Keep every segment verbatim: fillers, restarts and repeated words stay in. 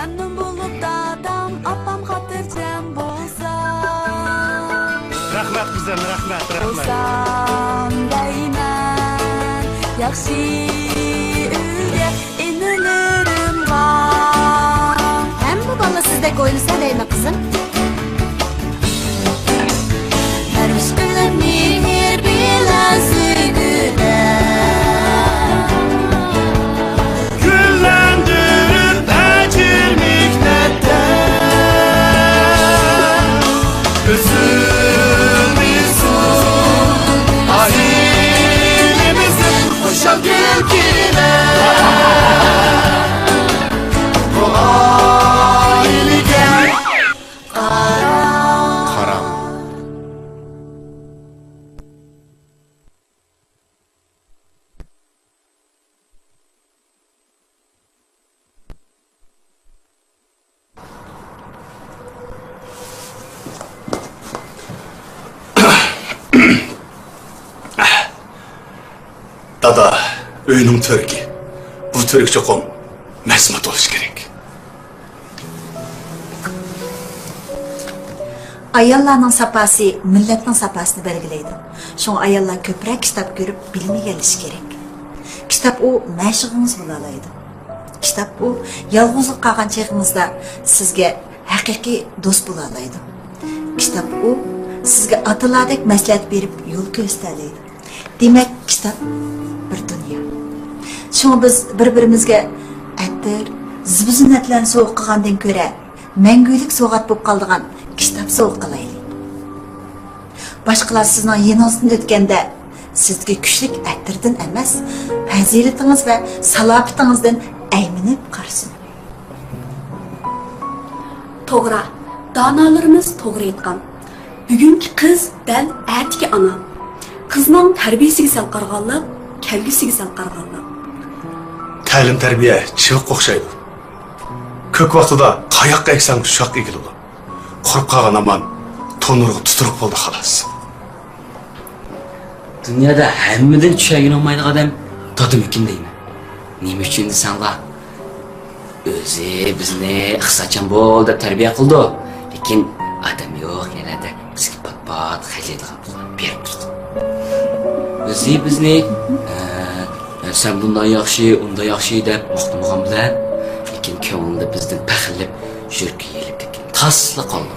مەمنۇن بولۇپ دادام، ئاپام خاتىرجەم بولسا. رەھمەت قىزىم، رەھمەت، رەھمەت. بولسام دەيمەن، ياخشى ئۆيگە ئىنىلىرىمغا. ھەممە بالا سىزدەك ئويلىسا دەيمەن، قىزىم. پەرۋىش قىلىپ مېھىر بىلەن سۆيگۈدە، گۈللەندۈرۈپ ئەجىر مېھنەتتە، ئۈزۈلمىسۇن ئائىلىمىزدىن خۇشال كۈلكىلەر. بۇ ئائىلىگە قاراڭ. دادا، ئۆينىڭ تۈركى. بۇ تۈرك چوقۇم مەسمۇت بولۇشى كېرەك. ئاياللارنىڭ ساپاسى مىللەتنىڭ ساپاسىنى بەلگىلەيدۇ. شۇڭا ئاياللار كۆپرەك كىتاب كۆرۈپ بىلىم ئىگىلىشى كېرەك. كىتاب ئۇ مەشۇقىڭىز بولالايدۇ. كىتاب ئۇ يالغۇزلۇق قالغان چېغىڭىزدا سىزگە ھەقىقىي دوست بولالايدۇ. كىتاب ئۇ سىزگە ئاتىلاردەك مەسلىھەت بېرىپ يول كۆرسىتەلەيدۇ. دېمەك، كىتاب بىر دۇنيا. شۇڭا بىز بىر-بىرىمىزگە ئەتىر، زىبۇ-زىننەتلەرنى سوۋغا قىلغاندىن كۆرە، مەڭگۈلۈك سوۋغات بولۇپ قالىدىغان كىتاب سوۋغا قىلايلى. باشقىلار سىزنىڭ يېنىڭىزدىن ئۆتكەندە، سىزدىكى كۈچلۈك ئەتىردىن ئەمەس، پەزىلىتىڭىز ۋە سالاپىتىڭىزدىن ئەيمىنىپ قارىسۇن. توغرا، دانالىرىمىز توغرا ئېيتقان. بۈگۈنكى قىز دەل ئەتىكى ئانا. قىزنىڭ تەربىيەسىگە سەل قارىغانلىق، كەلگۈسىگە سەل قارىغانلىق. تەلىم-تەربىيە چىۋىققا ئوخشايدۇ. كۆك ۋاقتىدا قاياققا ئەكسەڭ شۇ ياققا ئېگىلىدۇ. قۇرۇپ قالغان ئامان تونۇرغا تۇتۇرۇق بولدى، خالاس. دۇنيادا ھەممىدىن چۈشەنگىنى بولمايدىغان ئادەم دادىمىكىن دەيمەن. نېمە ئۈچۈن دېسەڭلار، ئۆزى بىزنى ئىقتىسادچان بول دەپ تەربىيە قىلىدۇ. لېكىن ئادەم يوق يەرلەردە بىزگە پات-پات خەجلەيدىغان پۇللارنى بېرىپ تۇرىدۇ. ئۆزى بىزنى، ئە، ئە، سەن بۇنداق ياخشى، ئۇنداق ياخشى دەپ ماختىمىغان بىلەن، لېكىن كۆڭلىدە بىزدىن پەخىرلىنىپ، يۈرىكى يېرىلىپ كەتكەن تاسلا قالىدۇ.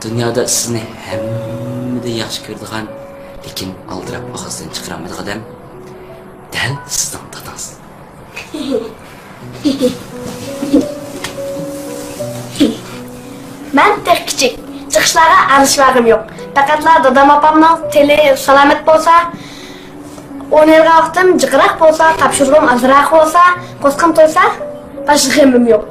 دۇنيادا سىزنى ھەممىدىن ياخشى كۆرىدىغان، لېكىن ئالدىراپ ئاغزىدىن چىقىرالمايدىغان ئادەم دەل سىزنىڭ دادىڭىز. مەن تېخى كىچىك، چىقىشلارغا ئارىلىشىۋالغۇم يوق. پەقەتلا دادام ئاپامنىڭ تىلى سالامەت بولسا، ئوينايدىغان ۋاقتىم جىقراق بولسا، تاپشۇرۇقۇم ئازراق بولسا، قورسىقىم تويسا، باشقا غېمىم يوق.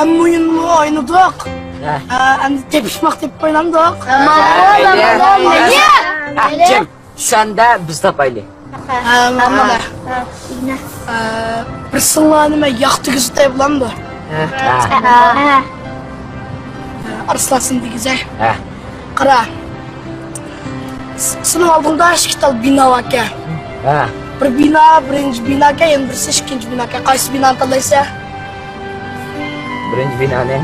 ئەمما ئويۇنمۇ ئوينىدۇق. ھە. ئە، ئەمدى تېپىشماق تېپىپ ئوينامدۇق. ھە، ھە، ھە، ھە. جىم، چۈشەندە بىز تاپايلى. ھە، مانا. ھە. ئە، بىر سىڭلارنى مەن ياق دېگۈزۈپ تايىنلامدۇ؟ ھە. ھە. ئارسلان سېنى دېگۈزەي. ھە. قارا. س-، سېنىڭ ئالدىڭدا ئىككى تال بىنا باركەن. ھە. بىر بىنا، بىرىنچى بىناكەن، يەنە بىرسى ئىككىنچى بىناكەن. قايسى بىنانى تاللايسەن؟ بىرىنچى بىنانى.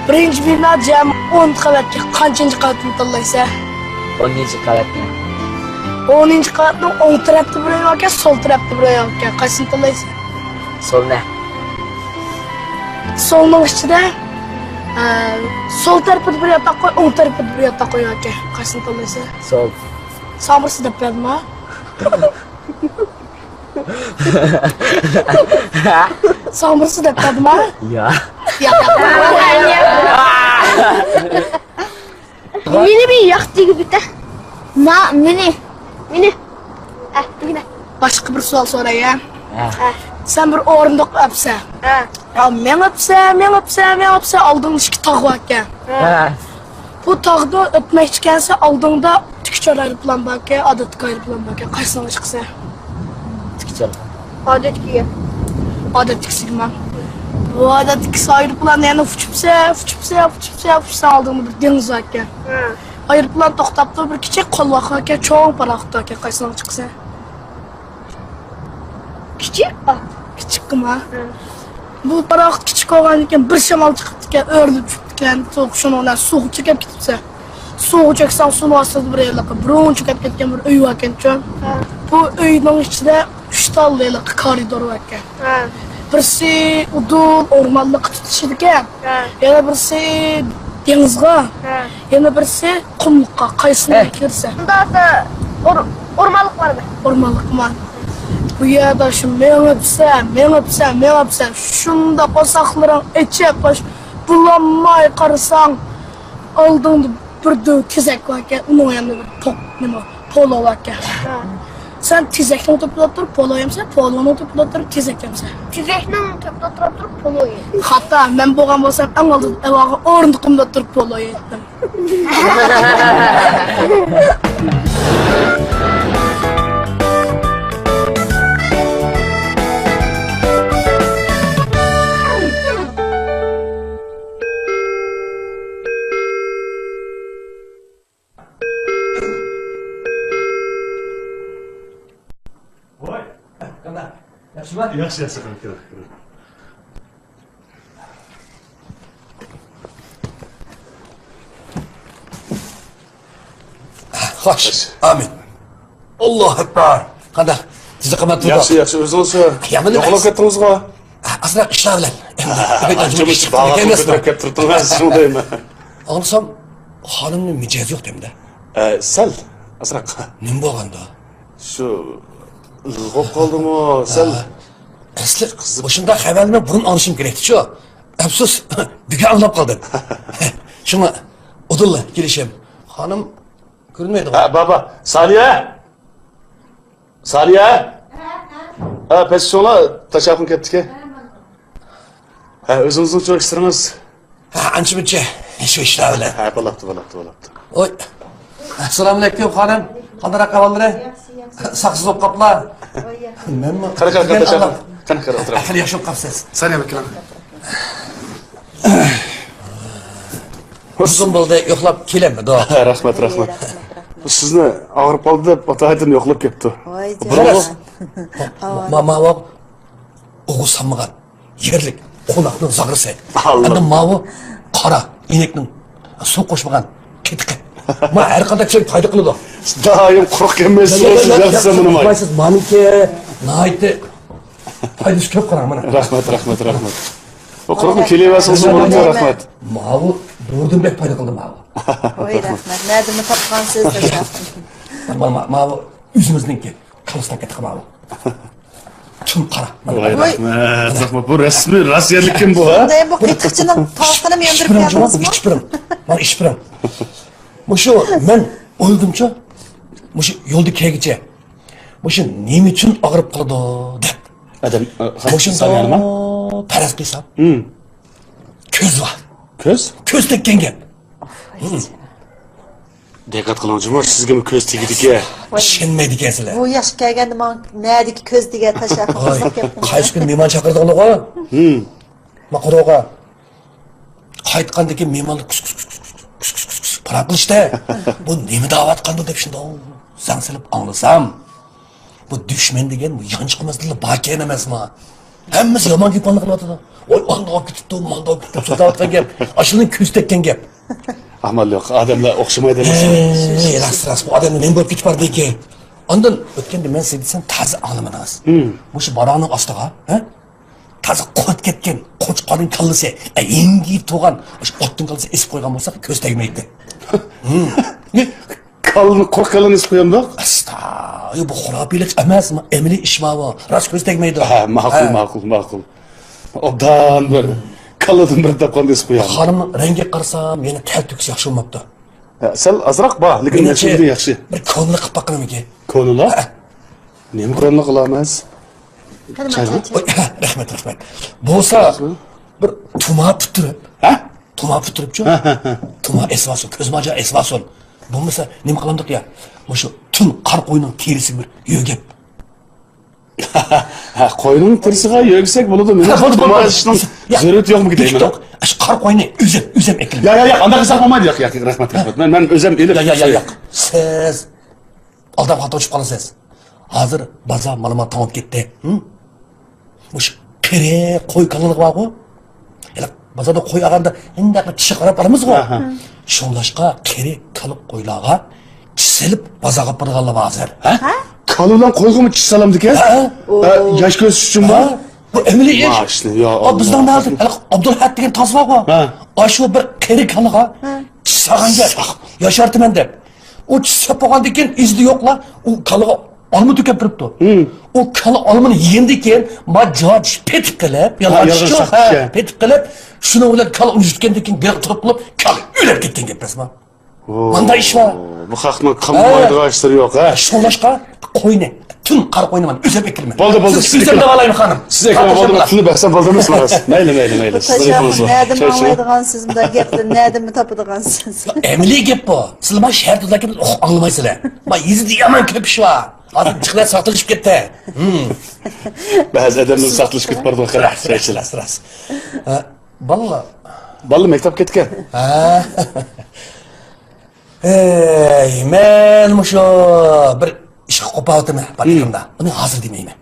بىرىنچى بىنا جەم ئون قەۋەتكەن. قانچىنچى قەۋەتنى تاللايسەن؟ ئونىنچى قەۋەتنى. ئونىنچى قەۋەتنىڭ ئوڭ تەرەپتە بىر ئۆي باركەن، سول تەرەپتە بىر ئۆي باركەن. قايسىنى تاللايسەن؟ سولنى. سولنىڭ ئىچىدە، ئە، سول تەرىپىدە بىر ياتاق ئۆي، ئوڭ تەرىپىدە بىر ياتاق ئۆي باركەن. قايسىنى تاللايسەن؟ سول. ساڭا بىرسى دەپ بەردىما؟ ساڭا بىرسى دەپ بەردىما؟ يا. يا. مېنى بىر ياق دېگۈ بىتە. ما، مېنى. مېنى. ئە، دېگىنە. باشقا بىر سوئال سوراي، ھە؟ ھە. سەن بىر ئورۇندۇق ئەپسەن. ھە. يا مېڭىپسەن، مېڭىپسەن، مېڭىپسەن، ئالدىڭدا ئىككى تاغ باركەن. ھە. بۇ تاغدا ئۆتمەكچىكەنسەن، ئالدىڭدا تىكىچار ئايروپىلان باركەن، ئادەتتىكى ئايروپىلان باركەن. قايسىسىغا چىقىسەن؟ تىكىچار. ئادەتتىكىگە. ئادەتتىكىسىگىمۇ. بۇ ئادەتتىكىسى ئايروپىلان يەنە ئۇچۇپسەن، ئۇچۇپسەن، ئۇچۇپسەن، ئۇچۇپسەن، ئالدىڭدا بىر دېڭىز باركەن. ھە. ئايروپىلان توختاپتۇ، بىر كىچىك قولۋاق باركەن، چوڭ پاراخوت باركەن. قايسىسىغا چىقىسەن؟ كىچىك؟ ئا، كىچىككىما؟ ھە. بۇ پاراخوت كىچىك بولغاندىكىن بىر شامال چىقىپتىكەن، ئۆرۈلۈپ چۈشۈپتىكەن، شۇنىڭ بىلەن سۇغا چۆكۈپ كېتىپسەن. سۇغا چۆكسەڭ، سۇنىڭ ئاستىدا بىر ھېلىقى بۇرۇن چۆكۈپ كەتكەن بىر ئۆي باركەنچۇ. ھە. بۇ ئۆينىڭ ئىچىدە ئۈچ تال ھېلىقى كارىدور باركەن. ھە. بىرسى ئۇدۇل ئورمانلىققا تۇتىشىدىكەن، ھە. يەنە بىرسى دېڭىزغا، ھە. يەنە بىرسى قۇملۇققا. قايسىنى كىرسە؟ ئۇندا ئور-، ئورمانلىق بارمۇ؟ ئورمانلىقما؟ بۇ يەردە شۇ مېڭىپسەن، مېڭىپسەن، مېڭىپسەن. شۇنداق قورساقلىرىڭ ئېچىپ، باش بۇلانماي قارىساڭ، ئالدىڭدا بىر دۆۋ تېزەك باركەن، ئۇنىڭ يېنىدا بىر توپ نېمە، پولو باركەن. ھە. سەن تېزەكنىڭ تۆپىدە ئولتۇرۇپ پولو يەمسەن، پولونىڭ تۆپىدە ئولتۇرۇپ تېزەك يەمسەن؟ تېزەكنىڭ تۆپىدە ئولتۇرۇپ پولو يەيمەن. خاتا، مەن بولغان بولسام ئەڭ ئالدىدا ئەۋاغا ئورۇندۇقۇمدا ئولتۇرۇپ پولو يەيتتىم. ۋاي، قانداق؟ ياخشىما؟ ياخشى، ياخشى، كىرىڭ، كىرىڭ. خوش، ئامىن. ئاللاھۇ ئەكبەر. قانداق؟ تېزلىك قىلماپتۇ؟ ياخشى، ياخشى، ئۆزىڭىزچۇ؟ يامان ئەمەس. يوقلاپ كەتتىڭىزغۇ؟ ئازراق ئىشلار بىلەن. ئانچە مۇنچە باغا كۆتۈرۈپ كەپ تۇرۇپتىڭىز، شۇندايمۇ؟ ئاڭلىسام، خانىمنىڭ مىجەزى يوق دەيمەن-دە. ئە، سەل، ئازراق. نېمە بولغاندۇ؟ شۇ، ئىلغاپ قالدىمۇ، سەل. ئەسلى، مۇشۇنداق خەۋەرلەرنى بۇرۇن ئاڭلىشىم كېرەكتىچۇ. ئەپسۇس، بۈگۈن ئاڭلاپ قالدىم. شۇڭا، ئۇدۇللا كېلىشىم. خانىم كۆرۈنمەيدىغۇ؟ ھە، بابا، سانىيە! سانىيە! ھە، پەس چوڭلا، تاشاخۇن كەپتىكەن. ھە، ئۆزىڭىزنىڭچۇ ئىشلىرىڭىز؟ ھە، ئانچە-مۇنچە شۇ ئىشلار بىلەن. ھە، بولاپتۇ، بولاپتۇ، بولاپتۇ. ۋوي. ئەسسالامۇئەلەيكۇم، خانىم. قانداق ئەھۋاللىرى؟ ياخشى، ياخشى. ساقسىز بولۇپ قاپلا. ۋوي، ياخشى. مەنمۇ. قېنى، قېنى، قېنى، قېنى، قېنى، ئولتۇرۇڭ. ئەقەل ياخشى بولۇپ قاپسىز. سانىيە بىر كېلىڭ. ئۇزۇن بولدى، يوقلاپ كېلەلمىدى. رەھمەت، رەھمەت. سىزنى ئاغرىپ قالدى دەپ، ئاتايىتىن يوقلاپ كەپتۇ. ۋاي جان. بۇرۇنغۇ. ما، ما، ئوغۇز سالمىغان يەرلىك قوناقنىڭ زاغرىسى. ئەمدى ماۋۇ قارا ئىنەكنىڭ سۇ قوشمىغان قېتىقى. ما ھەر قانداق كىشىگە پايدا قىلىدۇ. دائىم قۇرۇق كەلمەيسىز، سىز ياخشى سەمىنىماي. مانىكى ناھايىتى پايدىسى كۆپ، قاراڭ مانا. رەھمەت، رەھمەت، رەھمەت. بۇ قۇرۇقلا كېلىۋەرسىڭىز بولىدۇ، رەھمەت. ماۋۇ دورىدىن بەك پايدا قىلدى ماۋۇ. ۋاي رەھمەت، نەدىنمۇ تاپقانسىز؟ ماۋۇ ئۆزىمىزنىڭكى. كالىستان كەتتى ماۋۇ. چىن قارا. ۋاي رەھمەت، رەھمەت. بۇ رەسمىي راست يەرلىككەن بۇ، ھە؟ شۇنداي، بۇ قېتىقچىنىڭ تالقىنىمۇ ياندۇرۇپ بەردىڭىزمۇ؟ ئىچىپ بېرىڭ، مانا ئىچىپ بېرىڭ. مۇشۇ مەن ئويلىدىمچۇ، مۇشۇ يولدا كەلگۈچە مۇشۇ نېمە ئۈچۈن ئاغرىپ قالىدۇ دەپ. ئادەم، ئە، مۇشۇنداق پەرەز قىلسام. كۆز بار. كۆز؟ كۆز تەگكەن گەپ. دىققەت قىلىڭ جۇمۇ، سىزگىمۇ كۆز تېگىدىكەن. ئىشەنمەيدىكەنسىلەر. بۇ ياشقا كەلگەندە ماڭا نەدىكى كۆز تېگەر تاشاخۇن قىزىق گەپنى. قايسى كۈنى مېھمان چاقىرىدىغانلىغۇ؟ ما قۇرۇغا. قايتقاندىن كېيىن مېھمانلار كۇس كۇس كۇس پاراڭ قىلىشتە. بۇ نېمە دەۋاتقاندۇ دەپ شۇنداق زەڭ سېلىپ ئاڭلىسام. بۇ دۈشمەن دېگەن بۇ يانچۇقىمىزدىلا باركەن ئەمەسما؟ ھەممىسى يامان گېپىنى قىلىۋاتىدۇ. ۋاي ئانداق كېتىپتۇ، مانداق كېتىپتۇ، سۆزلەۋاتقان گەپ. ئاشۇنىڭ كۆزى تەگكەن گەپ. ئامال يوق، ئادەملەر ئوخشىمايدۇ ئەمەسمۇ. ھەي، راست، راست، بۇ ئادەملەر نېمە بولۇپ كېتىپ باردىكىن؟ ئاندىن ئۆتكەندە مەن سىزگە دېسەم تازا ئاڭلىمىدىڭىز. مۇشۇ باراڭنىڭ ئاستىغا، ھە؟ تازا قۇرت كەتكەن قوچقارنىڭ كاللىسى، ھىڭگىيىپ تۇرغان ئاشۇ ئوتنىڭ كاللىسى ئېسىپ قويغان بولسا كۆز تەگمەيتتى. كاللىنى، قۇرۇق كاللىنى ئېسىپ قويامدۇق؟ ئاستا، بۇ خۇراپىيلىق ئەمەس، ئەمەلىي ئىش ماۋۇ. راست كۆز تەگمەيدۇ. ھە، ماقۇل، ماقۇل، ماقۇل. ئوبدان بىر كاللىدىن بىر تاپقاندا ئېسىپ قويامدۇق. خانىمنىڭ رەڭگىگە قارىسام يەنە تەر تۆكۈسى ياخشى بولماپتۇ. ھە، سەل ئازراق بار، لېكىن ياخشى. بىر كونىلىق قىلىپ باققىنىمىكىن. كونىلىق؟ ھە. نېمە كونىلىق قىلىمىز؟ قېنى، چاي مانا چاي. رەھمەت، رەھمەت. بولسا بىر تۇما پۈتتۈرۈپ. ھە؟ تۇما پۈتتۈرۈپچۇ؟ ھە، ھە، ھە. تۇما ئېسىۋالسۇن، كۆز ماجا ئېسىۋالسۇن. بولمىسا نېمە قىلامدۇق يا؟ مۇشۇ تۈن قارا قوينىڭ تېرىسىگە بىر يۆگەپ. ھە، قوينىڭ تېرىسىغا يۆگىسەك بولىدۇ. مېنىڭ ھە، بولدى، بولدى، تۇما بولدى. ئېسىشنىڭ ياق، زۆرۈرىيىتى يوقمۇ دېمەيمەن. يوق، ئاشۇ قارا قوينى ئۆزۈم، ئۆزۈم ئەكىلىمەن. ياق، ياق، ياق، ئانداق قىلساق بولمايدۇ. ياق، ياق، رەھمەت، رەھمەت. مەن، مەن ئۆزۈم ئېلىپ. ياق، ياق، ياق، ياق. سىز ئالداپ خاتا ئۇچۇپ قالىسىز. ھازىر بازار مالىما تاڭىپ كەتتى. ھىم؟ مۇشۇ قېرى قوي كالىلىق بارغۇ؟ ھېلىقى بازاردا قوي ئالغاندا ئىنداق تىشى قاراپ ئالىمىزغۇ؟ ئاھا. شۇڭلاشقا قېرى كالا قويلارغا چىش سېلىپ بازارغا ئاپىرىدىغانلار بار ھازىر. ھە؟ كالا بىلەن قويغىمۇ چىش سالامدىكەن؟ ھە. ھە، ياش كۆرسىتىش ئۈچۈنمۇ؟ ھە. بۇ ئەمەلىي ئىش. ماشىنا، يا ئا، بىزنىڭ ئاللا. نەدە؟ ھېلىقى ئابدۇلئەھەت دېگەن تازا بارغۇ؟ ھە. ئاشۇ بىر قېرى كالىغا ھە. چىش سالغان گەپ. ياشارتىمەن دەپ. ئۇ چىش سېلىپ بولغاندىن كېيىن ئىزى يوقلا، ئۇ كالىغا ئالما تۆكۈپ بېرىپتۇ. ھىم. ئۇ كالا ئالمىنى يېگەندىن كېيىن، ما جاجىش پېتىپ قېلىپ، ھە، يالغان يالغان چىش يوق، ساختىچە. ھە، پېتىپ قېلىپ، شۇنىڭ بىلەن كالا ئۇنى يۇتقاندىن كېيىن گېرى تۇرۇپ قېلىپ، كالا ئۆلۈپ كەتكەن گەپ ئەمەسمۇ؟ ۋو، مانداق ئىش بار. بۇ خەقنىڭ قىلمايدىغان ئىشلىرى يوق، ھە؟ شۇڭلاشقا قوينى، تۈن قارا قوينى مەن ئۆزۈم ئەكىرىمەن. بولدى، بولدى، سىز ئۆزۈم داۋالايمەن، خانىم. سىز ئەكىرىڭ، بولدى، پۇلنى بەرسەم بولدىمۇ، خالاس. مەيلى، مەيلى، مەيلى. سىز ئېيتىڭىز. نەدىن ئاڭلايدىغانسىز بۇنداق گەپلەرنى؟ نەدىنمۇ تاپىدىغانسىز؟ ئەمەلىي گەپ بۇ. سىلەر ما شەھەردە ئۇنداق گەپنى ئاڭلىمايسىلەر. ما يېزىدا يامان كۆپ ئىش بار. ھازىر جىقلار ساختىلىشىپ كەتتى. ھىم. بەزى ئادەملەر ساختىلىشىپ كېتىپ بارىدۇ، خالاس. راست، راست، راست. ھە، بالىلار. بالىلار مەكتەپكە كەتكەن. ھە. ئەي، مەن مۇشۇ بىر ئىشقا قوپاۋاتىمەن، بار يېرىمدە. ئۇنى ھازىر دېمەيمەن.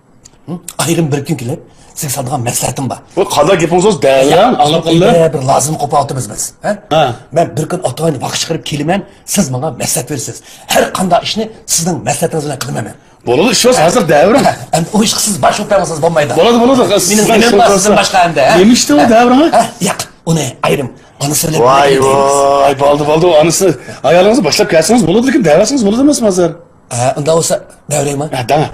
ھە؟ ئايرىم بىر كۈن كېلىپ، سىزگە سالىدىغان مەسلىھەتىم بار. بۇ قانداق گېپىڭىز ئۆزى؟ دەۋېرىڭ، ئاڭلاپ قالدى. بىر لازىم قوپاۋاتىمىز بىز. ھە؟ ھە. مەن بىر كۈن ئاتايىن ۋاقىت چىقىرىپ كېلىمەن، سىز ماڭا مەسلىھەت بېرىسىز. ھەر قانداق ئىشنى سىزنىڭ مەسلىھەتىڭىز بىلەن قىلىمەن مەن. بولىدۇ، ئىش بولسا ھازىر دەۋېرىڭ. ئەمدى ئۇ ئىشقا سىز باش بولۇپ بەرمىسىڭىز بولمايدۇ. بولىدۇ، بولىدۇ. مېنىڭ نېمەم بار سىزدىن باشقا ئەمدى، ھە؟ نېمە ئىشتا ئۇ دەۋېرىڭ؟ ھە؟ ياق، ئۇنى ئايرىم ئانىسى بىلەن. ۋاي، ۋاي، بولدى، بولدى، ئۇ ئانىسى. ئايالىڭىزنى باشلاپ كەلسىڭىز بولىدۇ، لېكىن دەۋەرسىڭىز بولىدۇ، لېكىن دەۋەرسىڭىز بولىدۇ. ھە، ئۇنداق بولسا دەۋېرەيمۇ؟ ھە، دەڭە.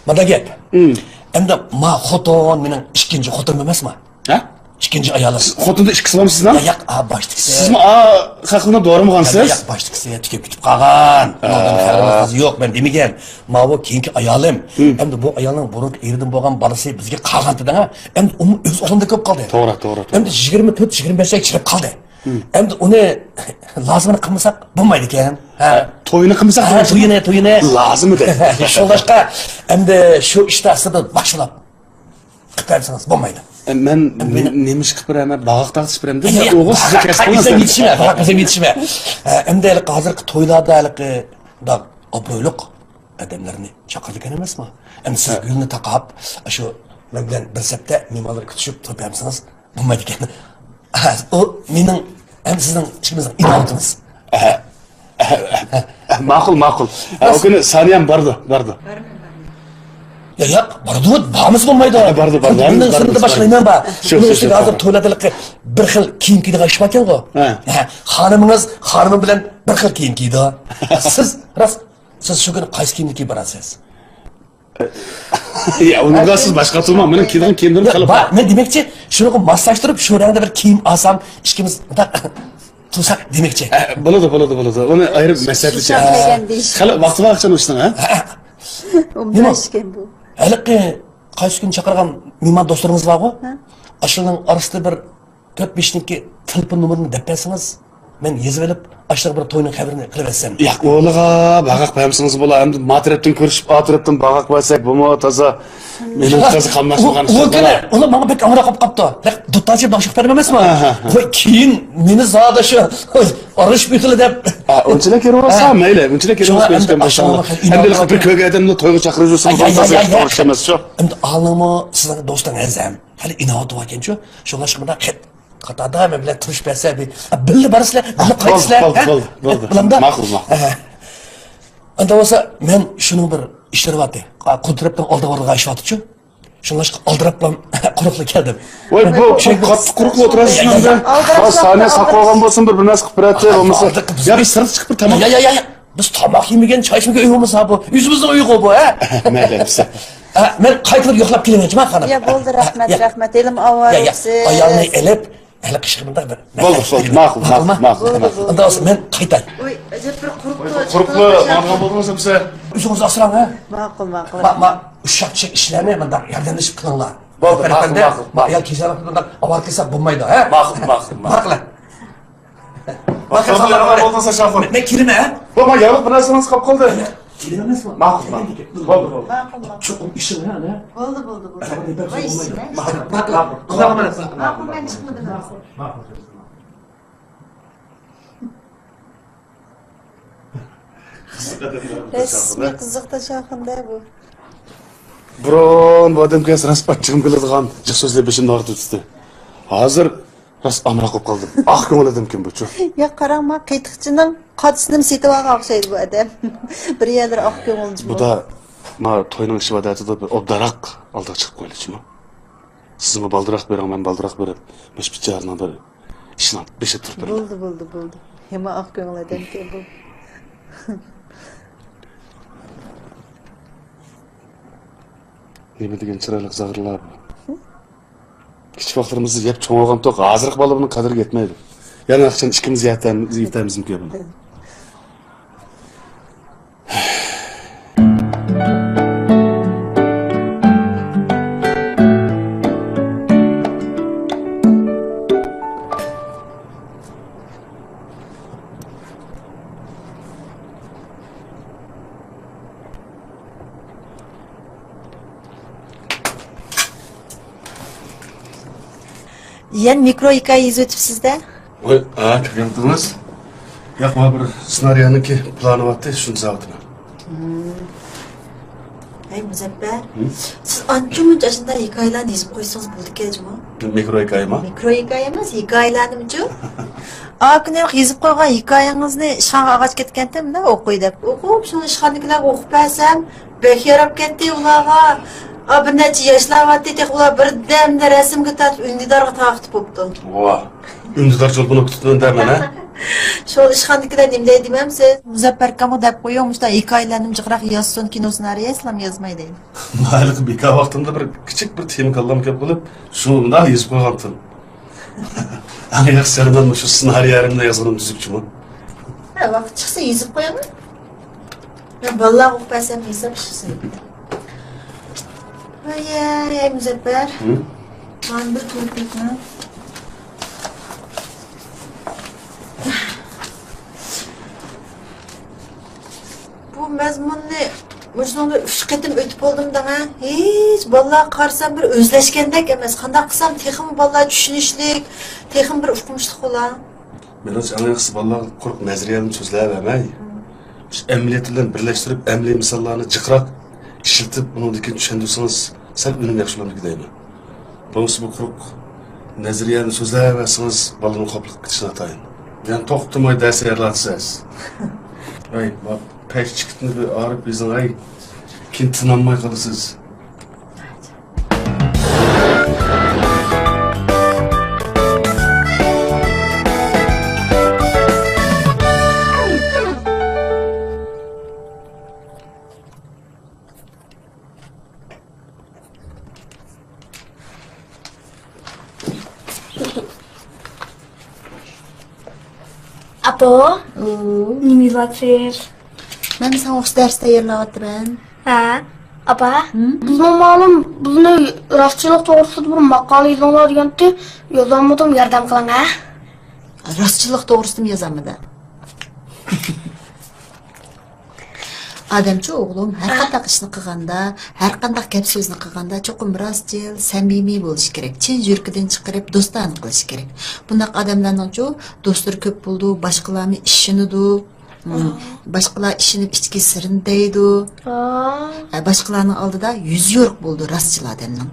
مۇنداق گەپ. ھىم. ئەمدى ما خوتۇن مېنىڭ ئىككىنچى خوتۇنۇم ئەمەسمۇ؟ ھە؟ ئىككىنچى ئايالىم. خوتۇندا ئىككىسى بارمۇ سىزنىڭ؟ ياق، ياق، ئا، باشتىكىسى. سىزمۇ ئا خەقنى دورىمىغانسىز؟ ياق، ياق، باشتىكىسى تۈگەپ كېتىپ قالغان. ئۇنىڭدىن خەۋىرىڭىز يوق، مەن دېمىگەن. ماۋۇ كېيىنكى ئايالىم. ھىم. ئەمدى بۇ ئايالنىڭ بۇرۇنقى ئېرىدىن بولغان بالىسى بىزگە قالغانتى دەڭە. ئەمدى ئۇمۇ ئۆز ئورنىدا كۆپ قالدى. توغرا، توغرا، توغرا. ئەمدى يىگىرمە تۆت، يىگىرمە بەش ياشقا كىرىپ قالدى. ھىم. ئەمدى ئۇنى لازىمىنى قىلمىساق بولمايدىكەن. ھە. تويىنى قىلمىساق ھە، تويىنى، تويىنى. لازىمىدە. شۇڭلاشقا ئەمدى شۇ ئىشتا سىزدىن باشلاپ قىلىپ بەرسىڭىز بولمايدۇ. ئە، مەن نېمە ئىش قىلىپ بېرەمەن؟ باغاق تاغ تىشىپ بېرەمدىم. ياق، ياق، ئوغۇل سىزگە كەسىپ قىلىڭىز. يېتىشىمە، باغاق بىزگە يېتىشىمە. ئە، ئەمدى ھېلىقى ھازىرقى تويلاردا ھېلىقى ئابرويلۇق ئادەملەرنى چاقىرىدىكەن ئەمەسمۇ؟ ئەمدى سىز گۈلنى تاقاپ، شۇ مەن بىلەن بىر سەپتە مېھمانلار كۈتۈشۈپ تۇرۇپ بەرمىسىڭىز بولمايدىكەن. ئۇ مېنىڭ ھەم سىزنىڭ ئىككىمىزنىڭ ئىناۋىتىمىز. ماقۇل، ماقۇل. ئۇ كۈنى سانىيەم بارىدۇ، بارىدۇ. يا، ياق، بارىدۇ، بارمىسا بولمايدۇ. ھە، بارىدۇ، بارىدۇ. مېنىڭ سىنىمدا باشقا نېمە بار؟ شۇ، ئۇنىڭ شۇ، ئۈستىگە شۇ، ھازىر توغرا. تويلاردا بىر خىل كىيىم كىيىدىغان ئىش باركەنغۇ. ھە. ھە، خانىمىڭىز خانىمى بىلەن بىر خىل كىيىم كىيىدۇ. سىز راست، سىز شۇ كۈنى قايسى كىيىمدە كىيىپ باراسىز؟ يا، ئۇنىڭغا سىز باشقا تۇرماڭ، مېنىڭ كىيىدىغان كىيىملىرىم ياق، خېلى بار، بار. مەن دېمەكچى، شۇنىڭغا ماسلاشتۇرۇپ، شۇ رەڭدە بىر كىيىم ئالسام، ئىككىمىز مۇنداق تۇرساق دېمەكچى. ئە، بولىدۇ، بولىدۇ، بولىدۇ. ئۇنى ئايرىپ مەسلىھەتلىشىمىز. خېلى ۋاقتى بار ئىكەن ئۇ ئىشنىڭ، ھە؟ ئۇ نېمە؟ ئىكەن بۇ. ھېلىقى قايسى كۈنى چاقىرغان مېھمان دوستلىرىڭىز بارغۇ؟ ھە؟ ئاشۇلارنىڭ ئارىسىدا بىر تۆت بەشنىڭكى تېلېفون نومۇرىنى دەپ بەرسىڭىز، مەن يېزىۋېلىپ، ئاشۇلارغا بىر توينىڭ خەۋىرىنى قىلىۋەتسەم. ياق، ئۇلىغا باغاق بەرمىسىڭىز بولا، ئەمدى ما تەرەپتىن كۆرۈشۈپ، ئا تەرەپتىن باغاق بەرسەك، بۇمۇ تازا، مېنىڭ تازا قاملاشمىغان ئۇ، ئۇ ئىشلار كۈنى بار. ئۇلار ماڭا بەك ئامراق بولۇپ قاپتۇ. بەك دۇتارچە باشلىق بەرمەم ئەمەسمۇ؟ ھە، ھە، ھە. ۋاي، كېيىن مېنى زادى شۇ، ئارىلىشىپ ئۆتىلى دەپ. ئا، ئۇنچىلىك كىرىۋالسا، ھە. مەيلى، ئۇنچىلىك كىرىۋالسا، ئاشۇ، ئاشۇ، ئەمدى بىر كۆرگەن ئادەمنى تويغا چاقىرىۋېتىڭىز، ئاي، ئاي، ئاي، ئاي، توغرا ئىش ئەمەس شۇ. ئەمدى ئالنىڭمۇ سىزنىڭ دوستىڭ ئەزەم. خېلى ئىناۋىتى باركەنچۇ، شۇڭلاشقا مۇنداق خەت قاتاردا مەن بىلەن تۇرۇشۇپ بەرسە، بىللە بارىسىلەر، بىللە قايتىسىلەر، بولدى، ھە؟ بولدى، بولدى. بولامدا؟ ماقۇل، ماقۇل. ئەندى بولسا مەن شۇنىڭ بىر ئىشلىرى بارتى. قۇل تەرەپتىن ئالدىغا بارىدىغان ئىش بارتىچۇ. شۇڭلاشقا ئالدىراپلا قۇرۇقلا كەلدىم. ۋاي، بۇ قاتتىق قۇرۇقلا ئولتۇراسىز ئەمدى. سانىيە ساقلىغان بولسۇن، بىر، بىر نەرسە قىلىپ بېرەتتى، بولمىسا. يا، بىر سىرتقا چىقىپ بىر تاماق. يا، يا، يا، يا. بىز تاماق يېمىگەن، چاي ئىچمىگەن ئۆي بولمىسا بۇ. ئۆزىمىزنىڭ ئۆيى بۇ، ھە؟ مەيلى، بولسا. ھە، مەن قايتىپ يوقلاپ كېلىمەن، جۇما خانىم. يا، بولدى، رەھمەت، يا. رەھمەت. ھېلىمۇ ئاۋارە يا، يا. ئايالنى ئېلىپ، ھېلىقى ئىشقا مۇنداق بىر. بولدى، بولدى. ماقۇل، ماقۇل، ماقۇل، ماقۇل. ئۇنداق بولسا مەن قايتاي. ۋاي، ئەجەب بىر قۇرۇقلا، قۇرۇقلا ماڭغان بولدىڭىز ئەمسە. ئۆزىڭىزنى ئاسراڭ، ھە؟ ماقۇل، ماقۇل. ما، ما، ئۇششاق چۈششەك ئىشلارنى مۇنداق ياردەملىشىپ قىلىڭلار. بولدى، ماقۇل، ماقۇل، ما، ماقۇل. ئايال كېسەل ۋاقتىدا مۇنداق ئاۋارە كېسەل بولمايدۇ، ھە؟ ماقۇل، ماقۇل، ماقۇل. ماقۇل. ماقۇل، ماقۇل. مەن، مەن كىرىمەن، ھە؟ بولما، ياۋۇق، بىر نەرسىڭىز قاپ قالدى. كىرىمەن ئەمەسمۇ. ماقۇل، ماقۇل. بولدى، بولدى. ماقۇل، ماقۇل. چوقۇم ئىشىڭ، ھە، ئانا؟ بولدى، بولدى، بولدى. ماقۇل، ماقۇل. ماقۇل، ماقۇل. ماقۇل، مەن چىقمىدىم. ماقۇل، ماقۇل. رەسمىي قىزىق تاشاخۇندا بۇ. بۇرۇن بۇ ئادەمگە راست ئاچچىقىم كېلىدىغان جىق سۆزلەپ بېشىمنى ئاغرىتىۋېتىتتى. ھازىر راست ئامراق بولۇپ قالدىم. ئاق كۆڭۈل ئادەمكەن بۇچۇ. يا قاراڭ، ما قېتىقچىنىڭ قاچىسىنىمۇ سېتىۋالغان ئوخشايدۇ بۇ ئادەم. بىر يەرلىرى ئاق كۆڭۈل جۇمۇ. بۇدا ما توينىڭ ئىشى بار دەتىدۇ، بىر ئوبدانراق ئالدىغا چىقىپ قويلىچىمۇ. سىزمۇ بالدۇراق بېرىڭ، مەن بالدۇراق بېرىپ، مۇشۇ بىچارىنىڭ بىر ئىشىنى بېشىدا تۇرۇپ بېرىمەن. بولدى، بولدى، بولدى. يامان ئاق كۆڭۈل ئادەمكەن بۇ. نېمە دېگەن چىرايلىق زاغرىلار بۇ. كىچىك ۋاقىتلىرىمىزدا يەپ چوڭ بولغانتۇق، ھازىرقى بالىلار بۇنىڭ قەدرىگە يەتمەيدۇ. يەنە ئاخشام ئىككىمىز يەتەم-، يېتەمىزمىكىن بۇنى؟ يەنە مىكرو ھېكايە يېزىۋېتىپسىز-دە؟ ۋاي، ھە، كۆرگەنتىڭىز. ياق، مانا بىر سېنارىيەنىڭكى پىلانى بارتى، شۇنى تۈزەۋاتىمەن. ھەي، مۇزەپپەر، ھە؟ سىز ئانچە-مۇنچە ئاشۇنداق ھېكايىلەرنى يېزىپ قويسىڭىز بولىدىكەن جۇمۇ. مىكرو ھېكايىمۇ؟ مىكرو ھېكايە ئەمەس، ھېكايىلەرنىمۇچۇ؟ ئاكا نېرىق يېزىپ قويغان ھېكايىڭىزنى ئىشخانىغا ئالغاچ كەتكەنتىم-دە، ئوقۇي دەپ. ئوقۇپ، شۇنى ئىشخانىدىكىلەرگە ئوقۇپ بەرسەم، بەك ياراپ كەتتى ئۇلارغا. ئا، بىر نەچچە ياشلار بارتتى، تېخى ئۇلار بىردەمدە رەسىمگە تارتىپ ئۈندىدارغا تارقىتىپ بوپتۇ. ۋاھ، ئۈندىدار چولپىنى ئوقۇتۇپتىمەن دە مەن، ھە؟ شۇ ئىشخانىدىكىلەر نېمە دەيدۇ دېمەمسىز؟ مۇزەپپەر ئاكامغا دەپ قويۇڭ، مۇشۇنداق ھېكايىلەرنى جىقراق يازسۇن، كىنو سېنارىيەسىلەرمۇ يازماي دەيدۇ. مانا ھېلىقى بىكار ۋاقتىمدا بىر كىچىك بىر تېما كاللامغا كەپ قېلىپ، شۇنداق يېزىپ قويغانتىم. ئەڭ ياخشى يېرى مەن مۇشۇ سېنارىيەمنى يازغىنىم تۈزۈكچىمۇ؟ ھە، ۋاقىت چىقسا يېزىپ قويۇڭ. يا، بالىلارغا ئوقۇپ بەرسەم ھېساب ئىشلىسۇن. ۋاي، ھەي، مۇزەپپەر. ھە؟ مانا بىر تۇرۇپ كەتمە. بۇ مەزمۇننى مۇشۇنىڭدا ئۈچ قېتىم ئۆتۈپ بولدۇم دەڭە. ھېچ، بالىلارغا قارىسام بىر ئۆزلەشكەندەك ئەمەس. قانداق قىلسام تېخىمۇ بالىلار چۈشىنىشلىك، تېخىمۇ بىر ئۇقمۇشلۇق بولا. مېنىڭچە، ئەڭ ياخشىسى بالىلارغا قۇرۇق نەزەرىيەنى سۆزلەۋەرمەي، شۇ ئەمەلىيەت بىلەن بىرلەشتۈرۈپ، ئەمەلىي مىساللارنى جىقراق ئىشلىتىپ، ئۇنىڭدىن كېيىن چۈشەندۈرسىڭىز، سەل ئۈنۈم ياخشى بولامدىكىن دەيمەن. بولمىسا بۇ قۇرۇق نەزەرىيەنى سۆزلەۋەرسىڭىز، بالىنىڭ قوپلۇققا كېتىشى ناتايىن. يەنە توختىماي دەرس تەييارلاۋاتىسىز. ھەي، ما پەش چىكىتنى بىر ئايرىپ يېزىڭ، ھەي. كېيىن تىنالماي قالىسىز. ئاپا، نېمە يېزىۋاتىسىز؟ مەن ساڭا ئوخشاش دەرس تەييارلاۋاتىمەن. ھە، ئاپا. ھىم؟ بىزمۇ مەلۇم، بىزنى راستچىللىق توغرىسىدا بىر ماقالە يېزىڭلار دېگەنتى، يازالمىدىم، ياردەم قىلىڭ، ھە؟ راستچىللىق توغرىسىدىمۇ يازالمىدى. ئادەمچۇ ئوغلۇم، ھەر قانداق ئىشنى قىلغاندا، ھەر قانداق گەپ سۆزنى قىلغاندا چوقۇم راستچىل، سەمىمىي بولۇشى كېرەك. چىن يۈرىكىدىن چىقىرىپ، دوستانە قىلىشى كېرەك. بۇنداق ئادەملەرنىڭچۇ دوستلىرى كۆپ بولىدۇ، باشقىلارمۇ ئىشىنىدۇ. ھىم، باشقىلار ئىشىنىپ ئىچكى سىرىنى دەيدۇ. ھە، باشقىلارنىڭ ئالدىدا يۈزى يورۇق بولىدۇ راستچىل ئادەمنىڭ.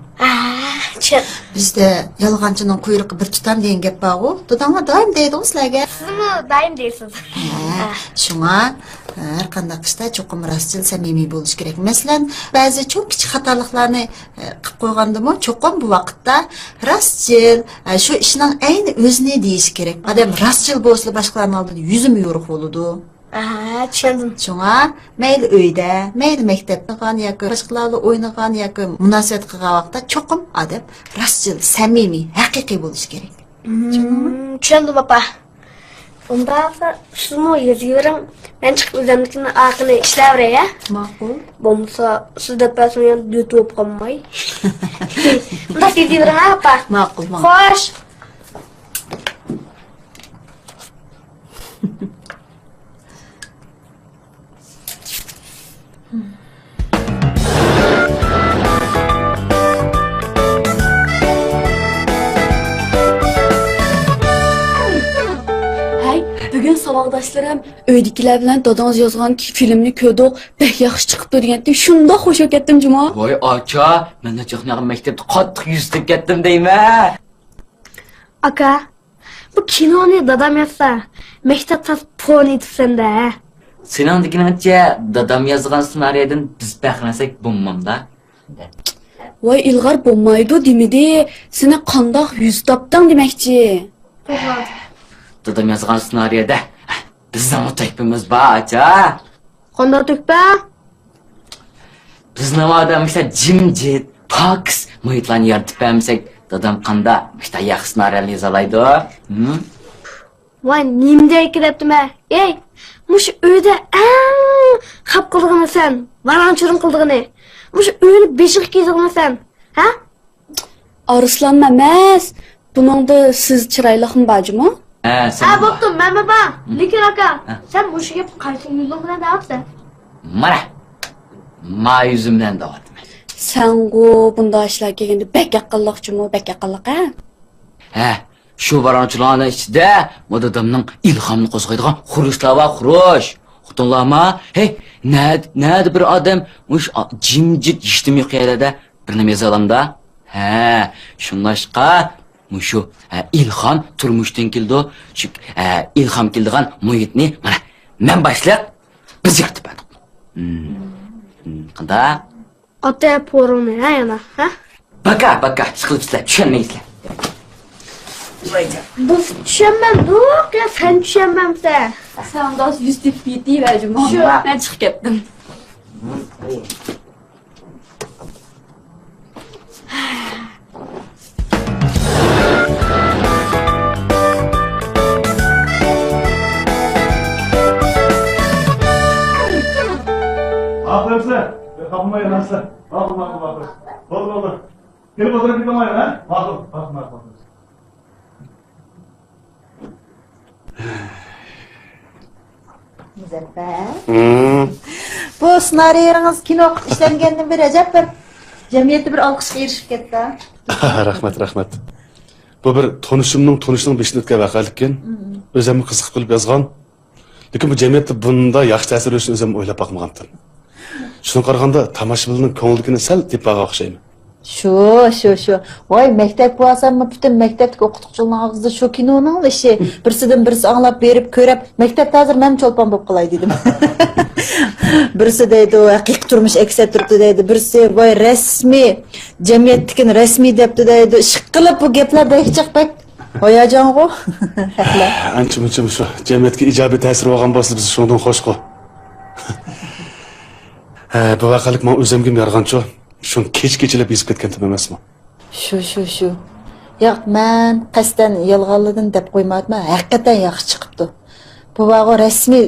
بىزدە يالغانچىنىڭ قۇيرۇقى بىر تۇتام دېگەن گەپ بارغۇ. داداڭلار دائىم دەيدىغۇ سىلەرگە. سىزمۇ دائىم دەيسىز. ھە، شۇڭا ھەر قانداق ئىشتا چوقۇم راستچىل، سەمىمىي بولۇش كېرەك. مەسىلەن، بەزى چوڭ كىچىك خاتالىقلارنى، ئە، قىلىپ قويغاندىمۇ چوقۇم بۇ ۋاقىتتا راستچىل، ئە، شۇ ئىشنىڭ ئەينى ئۆزىنى دېيىش كېرەك. ئادەم راستچىل بولسىلا باشقىلارنىڭ ئالدىدا يۈزىمۇ يورۇق بولىدۇ. ئاھا، چۈشەندىم. شۇڭا مەيلى ئۆيدە، مەيلى مەكتەپتە قىلغان ياكى باشقىلار بىلەن ئوينىغان ياكى مۇناسىۋەت قىلغان ۋاقىتتا چوقۇم ئادەم راستچىل، سەمىمىي، ھەقىقىي بولۇشى كېرەك. مم، چۈشەندىم، ئاپا. ئۇنداق سىزمۇ يېزىۋېرىڭ. مەن چىقىپ ئۆزۈمنىڭكىنى ئارقىنى ئىشلەۋېرەي، ھە؟ ماقۇل. بولمىسا سىز دەپ بەرسىڭىز يەنە دۆت بولۇپ قالماي. ئۇنداق يېزىۋېرىڭ، ھە، ئاپا؟ ماقۇل، ماقۇل. خوش. ھەي، بۈگۈن ساۋاقداشلىرىم ئۆيدىكىلەر بىلەن دادىڭىز يازغان فىلىمنى كۆردۇق، بەك ياخشى چىقىپتۇ دېگەنتى، شۇنداق خۇش بولۇپ كەتتىم جۇمۇ. ۋاي ئاچا، مەنمۇ چاقنىغان مەكتەپتە قاتتىق يۈزلىنىپ كەتتىم دەيمەن. ئاكا، بۇ كىنونى دادام يازسا، مەكتەپ تاس پونى تۇرسەندە، ھە؟ سېنىڭ دېگىنىڭچە، دادام يازغان سېنارىيەدىن بىز پەخىرلەنسەك بولمامدا؟ ۋاي ئىلغار، بولمايدۇ دېمىدى، سېنى قانداق يۈز تاپتىڭ دېمەكچى. دادام يازغان سېنارىيەدە بىزنىڭمۇ تۆھپىمىز بار، ئاچا. قانداق تۆھپە؟ بىزنىڭ ئادەم مۇشۇنداق جىمجىت، پاكىز مۇھىتلارنى يارىتىپ بەرمىسەك، دادام قانداق مۇشۇنداق ياخشى سېنارىيەلەرنى يازالايدۇ؟ ھىم؟ ۋاي، نېمە دەيكى دەپتىمە. ئەي، مۇشۇ ئۆيدە ئەڭ خاپا قىلىدىغىنى سەن، ۋاراڭ-چۇرۇڭ قىلىدىغىنى. مۇشۇ ئۆينى بېشىغا كىيىدىغىنى سەن، ھە؟ ئارسلانمۇ ئەمەس، بۇنىڭدا سىز چىرايلىقمۇ بار جۇمۇ؟ ھە، سەن ھە، بار. بوپتۇ، مەنمۇ بار. ھىم. لېكىن ئاكا، ھە، سەن مۇشۇ گەپنى قايسى يۈزۈڭ بىلەن دەۋاتىسەن؟ مانا، ما يۈزۈم بىلەن دەۋاتىمەن. سەنغۇ بۇنداق ئىشلار كەلگەندە بەك ياققانلىق جۇمۇ، بەك ياققانلىق، ھە؟ ھە، شۇ ۋاراڭ-چۇرۇڭلارنىڭ ئىچىدە مۇ دادامنىڭ ئىلھامنى قوزغايدىغان خۇرۇچلار بار، خۇرۇچ. ئۇقتۇڭلارما؟ ھەي، نەدە، نەدە بىر ئادەم مۇشۇ ئا-، جىمجىت ھېچنېمە يوق يەرلەردە بىر نېمە يازالامدا؟ ھە، شۇڭلاشقا مۇشۇ، ھە، ئىلھام تۇرمۇشتىن كېلىدۇ. شۇ، ھە، ئىلھام كېلىدىغان مۇھىتنى مانا مەن باشلىق، بىز يارىتىپ بەردۇق. ھىم، ھىم، قانداق؟ ئاتا پورۇڭنى، ھە، يانا، ھە؟ باكا، باكا، ئىشقىلىپ سىلەر چۈشەنمەيسىلەر. بىز چۈشەنمەمدۇق يا سەن چۈشەنمەمسەن؟ سەن ئۇنداق يۈز تېپىپ يېتىۋەر جۇمۇ. شۇ. مەن چىقىپ كەتتىم. ئاپىرىن سىلەر. خاپىمايلا سىلەر. ماقۇل، ماقۇل، ماقۇل. بولدى، بولدى. كېلىپ ئولتۇرۇپ كېتىڭلار، ھە؟ ماقۇل، ماقۇل، ماقۇل. مۇزەپپەر. ھىم. بۇ سېنارىيەڭىز كىنو قىلىپ ئىشلەنگەندىن بېرى ئەجەب بىر جەمئىيەتتە بىر ئالقىشقا ئېرىشىپ كەتتى. رەھمەت، رەھمەت. بۇ بىر تونۇشۇمنىڭ تونۇشىنىڭ بېشىدىن ئۆتكەن ۋەقەلىككەن. ھىم. ئۆزۈممۇ قىزىقىپ قېلىپ يازغان. لېكىن بۇ جەمئىيەتتە بۇنداق ياخشى تەسىر بېرىشىنى ئۆزۈممۇ ئويلاپ باقمىغانتىم. شۇنىڭغا قارىغاندا، تاماشىبىننىڭ كۆڭلىدىكىنى سەل تېپىپ بارغان ئوخشايمەن. شۇ، شۇ، شۇ. ۋاي، مەكتەپكە بارساممۇ پۈتۈن مەكتەپتىكى ئوقۇتقۇچىلارنىڭ ئاغزىدا شۇ كىنونىڭ ئىشى. بىرسىدىن بىرسى ئاڭلاپ بېرىپ كۆرۈپ، مەكتەپتە ھازىر مەن چولپان بولۇپ قالاي دېدىم. بىرسى دەيدۇ، ھەقىقىي تۇرمۇش ئەكس ئەتتۈرۈپتۇ دەيدۇ. بىرسى، ۋاي، رەسمىي، جەمئىيەتتىكىنى رەسمىي دەپتۇ دەيدۇ. ئىشقىلىپ بۇ گەپلەر بەك جىق، بەك ھاياجانغۇ. ئانچە-مۇنچە مۇشۇ جەمئىيەتكە ئىجابىي تەسىرى بولغان بولسا، بىز شۇنىڭدىن خوشقۇ. ھە، بۇ ۋەقەلىك ماڭا ئۆزۈمگىمۇ يارىغانچۇ. شۇ كېچە-كېچىلەپ يېزىپ كەتكەنتىم ئەمەسمۇ؟ شۇ، شۇ، شۇ. ياق، مەن قەستەن يالغانلىدىم دەپ قويمايتتىم. ھەقىقەتەن ياخشى چىقىپتۇ. بۇ بارغۇ رەسمىي،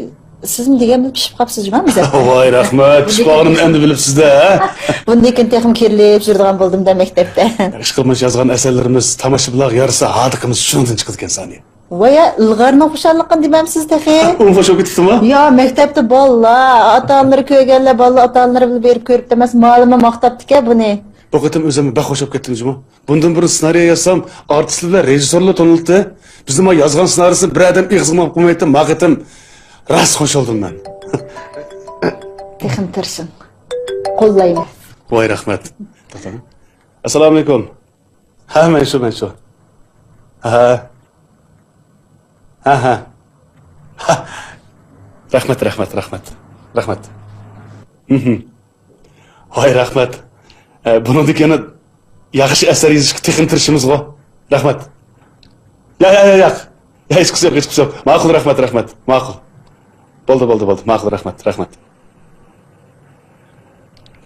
سىزمۇ دېگەن بىلەن پىشىپ قاپسىز جۇما مۇزەپپەر. ۋاي رەھمەت، پىشىپ قالغىنىمنى ئەمدى بىلىپسىز-دە، ھە؟ بۇندىن كېيىن تېخىمۇ كېرىلىپ يۈرىدىغان بولدۇم-دە مەكتەپتە. ئىشقىلىپ مۇشۇ يازغان ئەسەرلىرىمىز تاماشىبىنلارغا يارىسا، ھاردۇقىمىز شۇنىڭدىن چىقىدىكەن سانى. ۋايا، ئىلغارنىڭ خۇشاللىقىنى دېمەمسىز تېخى. ئۇمۇ خوش بولۇپ كېتىپتىما؟ يا، مەكتەپتە بالىلار، ئاتا-ئانىلىرى كۆرگەنلەر، بالىلار ئاتا-ئانىلىرى بىلەن بېرىپ كۆرۈپتۇ ئەمەس، مۇئەللىمە ماختاپتىكەن بۇنى. بۇ قېتىم ئۆزۈم بەك خوش بولۇپ كەتتىم جۇمۇ. بۇندىن بۇرۇن سېنارىيە يازسام، ئارتىسلار بىلەن رېژىسسورلا تونۇلاتتى. بىزنىڭ ما يازغان سېنارىيىسىنى بىر ئادەم ئېغىزغىمۇ قويمايتتى، ما قېتىم راست خوش بولدۇم مەن. تېخىمۇ تىرىشىڭ. قوللايمەن. ۋاي، رەھمەت. توختاڭ. ئەسسالامۇئەلەيكۇم. ھە، مەن شۇ، مەن شۇ. ھە. ھە، ھە. ھە. رەھمەت، رەھمەت، رەھمەت. رەھمەت. ھىم، ھىم. ۋاي، رەھمەت. ئە، بۇنىڭدىن كېيىن ياخشى ئەسەر يېزىشقا تېخىمۇ تىرىشىمىزغۇ. رەھمەت. يا، يا، يا، ياق. يا، ھېچقىسى يوق، ھېچقىسى يوق. ماقۇل، رەھمەت، رەھمەت. ماقۇل. بولدى، بولدى، بولدى. ماقۇل، رەھمەت، رەھمەت.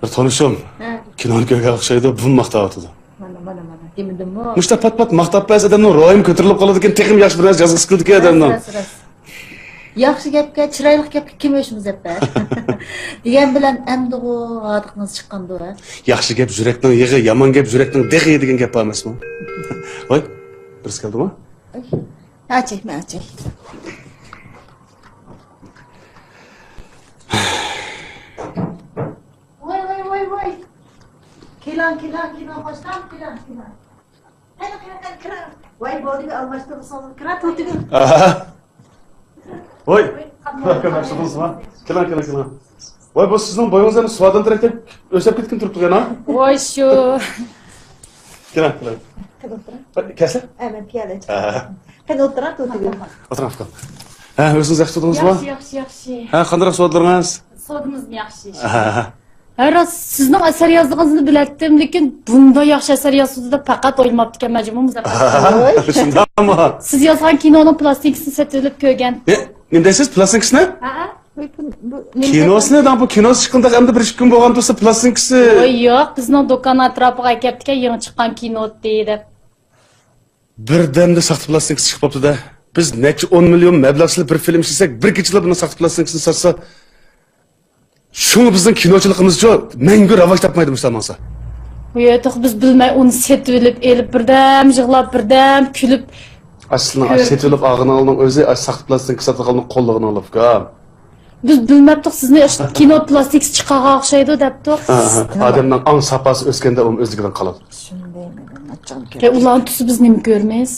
بىر تونۇشۇم، ھە، كىنونى كۆرگەن ئوخشايدۇ، بۇمۇ ماختاۋاتىدۇ. مانا، مانا، مانا، دېمىدىممۇ؟ مۇشۇنداق پات-پات ماختاپ بەرسە ئادەمنىڭ روھىمۇ كۆتۈرۈلۈپ قالىدىكەن، تېخىمۇ ياخشى بىر نەرسە يازغۇسى كېلىدىكەن ئادەمنىڭ. راست، راست، راست. ياخشى گەپكە، چىرايلىق گەپكە كىم ئۆچ مۇزەپپەر؟ دېگەن بىلەن ئەمدىغۇ ھاردۇقىڭىز چىققاندۇ، ھە؟ ياخشى گەپ يۈرەكنىڭ يېغى، يامان گەپ يۈرەكنىڭ دېغى دېگەن گەپ بار ئەمەسمۇ؟ ۋاي، بىرسى كەلدىمۇ؟ ئاچاي، مەن ئاچاي. ۋاي، ۋاي، ۋاي، ۋاي. كېلىڭ، كېلىڭ، كېلىڭ، خوشلاپ كېلىڭ، كېلىڭ. قېنى، قېنى، قېنى، كىرىڭ. ۋاي، بولدى، ئالماشتۇرسىڭىز، كىرە، تۇتۇۋېلىڭ. ئاھا. ۋاي، كۆرۈپ تۇردىڭىزمۇ؟ كېلىڭ، كېلىڭ، كېلىڭ. ۋاي، بۇ سىزنىڭ بويىڭىز ئەمدى سۇۋادان تېرەك ئۆسۈپ كەتكىن تۇرۇپتۇ يەنە. ۋاي، شۇ. كېلىڭ، كېلىڭ. ۋاي، كەلسە. ئە، مەن پىيالە ئىچىپ. ئاھا. قېنى، ئولتۇرۇڭ، تۇتۇۋېلىڭ. ئولتۇرۇڭ، ئۇكام. ھە، ئۆزىڭىز ياخشى تۇردىڭىزمۇ؟ ياخشى، ياخشى، ياخشى. ھە، قانداق سوۋدىلىرىڭىز؟ سودىمىزمۇ ياخشى. ھە، ھە، ھە. ھە، راست، سىزنىڭ ئەسەر يازغىنىڭىزنى بىلەتتىم، لېكىن بۇنداق ياخشى ئەسەر يازىسىز دەپ پەقەت ئويلىماپتىكەنمەن جۇمۇ مۇزەپپەر. شۇنداقمۇ؟ سىز يازغان كىنونىڭ پلاستىنكىسىنى سېتىۋېلىپ كۆرگەن. نە-، نېمە دەيسىز؟ پلاستىنكىسىنى؟ ھە، ھە. ۋاي، بۇ، بۇ نېمە كىنوسىنى دەپ؟ دەڭ، بۇ كىنوسى چىققىنىدەك ئەمدى بىر ئىككى كۈن بولغان تۇرسا پلاستىنكىسى. ۋاي، ياق، بىزنىڭ دۇكان ئەتراپىغا ئەكەپتىكەن، يېڭى چىققان كىنو دەپ. بىردەمدە ساختا پلاستىنكىسى چىقىپ قاپتۇ-دە. بىز نەچچە ئون مىليون مەبلەغ سېلىپ بىر فىلىم ئىشلىسەك، بىر كېچىلا بۇنىڭ ساختا پلاستىنكىسىنى ساتسا، شۇڭا بىزنىڭ كىنوچىلىقىمىزچۇ مەڭگۈ راۋاج تاپمايدۇ مۇشۇنداق ماڭسا. يا، توخۇ، بىز بىلمەي ئۇنى سېتىۋېلىپ، ئېلىپ، بىردەم يىغلاپ، بىردەم كۈلۈپ. ئاشۇ سىلەرنىڭ ئاشۇ كۆر- سېتىۋېلىپ ئالغىنىڭلارنىڭ ئۆزى ئاشۇ ساختا پلاستىنكا ساتىدىغانلارنى قوللىغىنىڭلار، ئۇكام. بىز بىلمەپتۇق سىزنى ئاشۇ كىنو پلاستىكىسى چىقارغان ئوخشايدۇ دەپتۇق. ھە، ھە. ئادەمنىڭ ئاڭ ساپاسى ئۆسكەندە ئۇ ئۆزلۈكىدىن قالىدۇ. شۇنى دەيمەن، ئاچچىقىم يا، كەلدى. ئۇلارنى تۇتسا بىز نېمە كۆرىمىز؟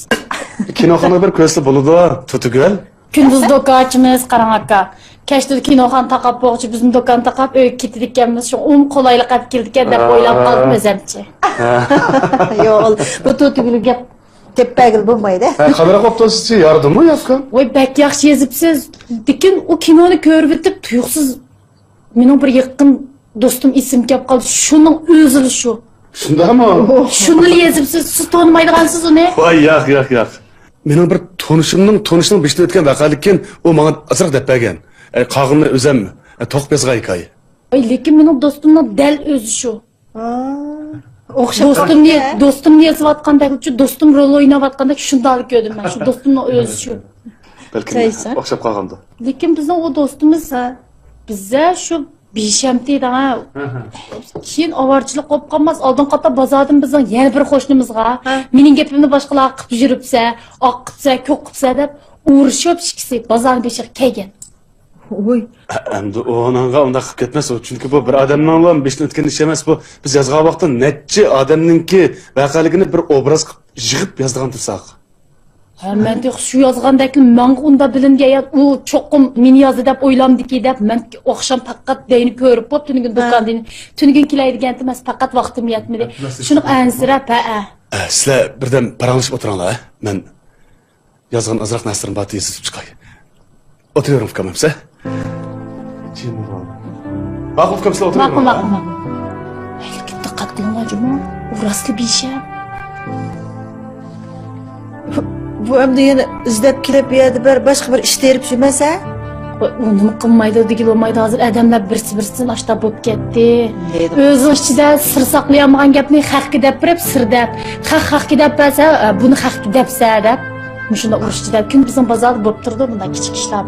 كىنوخانىغا بېرىپ كۆرسە بولىدۇ، تۇتۇگۈل. كۈندۈز دۇكان ئاچىمىز، قاراڭ ئاكا. كەچتە كىنوخانا تاقاپ بولغۇچە بىزمۇ دۇكان تاقاپ ئۆيگە كېتىدىكەنمىز. شۇڭا ئۇمۇ قولايلىق ئەپ كېلىدىكەن دەپ ئويلاپ قالدىم ئۆزەمچە. يوق، بۇ تۇتۇگۈل گەپ دەپ بەرگىلى بولمايدۇ. ھە، قانداق بوپتۇ سىزچە، يارىدىمۇ ياكا؟ ۋاي، بەك ياخشى يېزىپسىز. لېكىن ئۇ كىنونى كۆرۈۋېتىپ تۇيۇقسىز مېنىڭ بىر يېقىن دوستۇم ئېسىمگە كەپ قالدى. شۇنىڭ ئۆزىلا شۇ. شۇنداقمۇ؟ شۇنىلا يېزىپسىز، سىز تونۇمايدىغانسىز ئۇنى. ۋاي، ياق، ياق، ياق. مېنىڭ بىر تونۇشۇمنىڭ تونۇشىنىڭ بېشىدىن ئۆتكەن ۋەقەلىككىن ئۇ ماڭا ئازراق دەپ بەرگەن. ئە، قالغىنىنى ئۆزەم، ئە، توقۇپ يازغان ھېكايە. ۋاي، لېكىن مېنىڭ دوستۇمنىڭ دەل ئۆزى شۇ. ھا، ئوخشاپ دوستۇمنى، قاپتۇ. دوستۇمنى يېزىۋاتقاندەكچۇ، دوستۇم رول ئويناۋاتقاندەك شۇنداقلا كۆردۈم مەن. شۇ دوستۇمنىڭ ئۆزى شۇ. بەلكىم چايسا؟ ئوخشاپ قالغاندۇ. لېكىن بىزنىڭ ئۇ دوستىمىز، ھە، بىزدە شۇ بىشەمتى دەڭە. ھە، ھە. كېيىن ئاۋارىچىلىك بولۇپ قالماس، ئالدىنقى قاتار بازاردىن بىزنىڭ يەنە بىر قوشنىمىزغا، ھە، مېنىڭ گېپىمنى باشقىلارغا قىلىپ يۈرۈپسە، ئاق قىپسە، كۆك قىپسە دەپ ئۇرۇشۇپ ئىككىسى بازارنىڭ بېشىغا كەلگەن. ۋوي. ئەمدى ئۇنىڭغا ئۇنداق قىلىپ كەتمەس ئۇ، چۈنكى بۇ بىر ئادەمنىڭلا بېشىدىن ئۆتكەن ئىش ئەمەس بۇ. بىز يازغان ۋاقىتتا نەچچە ئادەمنىڭكى ۋەقەلىكىنى بىر ئوبراز قىلىپ يىغىپ يازىدىغان تۇرساق. ھە، مەن تېخى شۇ يازغاندەكلا ماڭا ئۇنداق بىلىندى يا، ئۇ چوقۇم مېنى يازدى دەپ ئويلامدىكى دەپ، مەن ئاخشام پەقەت دەينى كۆرۈپ بوپ، تۈنۈگۈن ھە. دۇكاندىن، تۈنۈگۈن كېلەي دېگەنتىم، مەن پەقەت ۋاقتىم يەتمىدى. ھە، شۇنىڭ ئەنسىرەپ، ھە، ھە. ھە، سىلەر بىردەم پاراڭلىشىپ ئولتۇرۇڭلار، ھە. مەن يازغان ئازراق نەرسىلىرىم بار، تېز يېزىپ چىقاي. ئولتۇرۇۋېرىڭ، ئۇكام، ئەمسە. ماقۇل، ئۇكام، سىلەر ئولتۇرۇۋېرىڭ. ماقۇل، ماقۇل، ماقۇل. ھەي، لېكىن دىققەت قىلىڭلار جۇمۇ، ئۇ راستلا بىشەم. بۇ ئەمدى يەنە ئىزدەپ كېلىپ، بۇ يەردە بىر باشقا بىر ئىش تېرىپ يۈرمەسە؟ ۋاي، ئۇ نېمە قىلمايدۇ دېگىلى بولمايدۇ، ھازىر ئادەملەر بىرسى بىرسىدىن ئاشتا بولۇپ كەتتى. ئۆزىنىڭ ئىچىدە سىر ساقلىيالمىغان گەپنى خەققە دەپ بېرىپ، سىر دەپ، خەق خەقكە دەپ بەرسە، بۇنى خەقكە دەپسە دەپ. مۇشۇنداق ئۇرۇش ئىچىدە كۈن بىزنىڭ بازاردا بولۇپ تۇرىدۇ، بۇنداق كىچىك ئىشلار.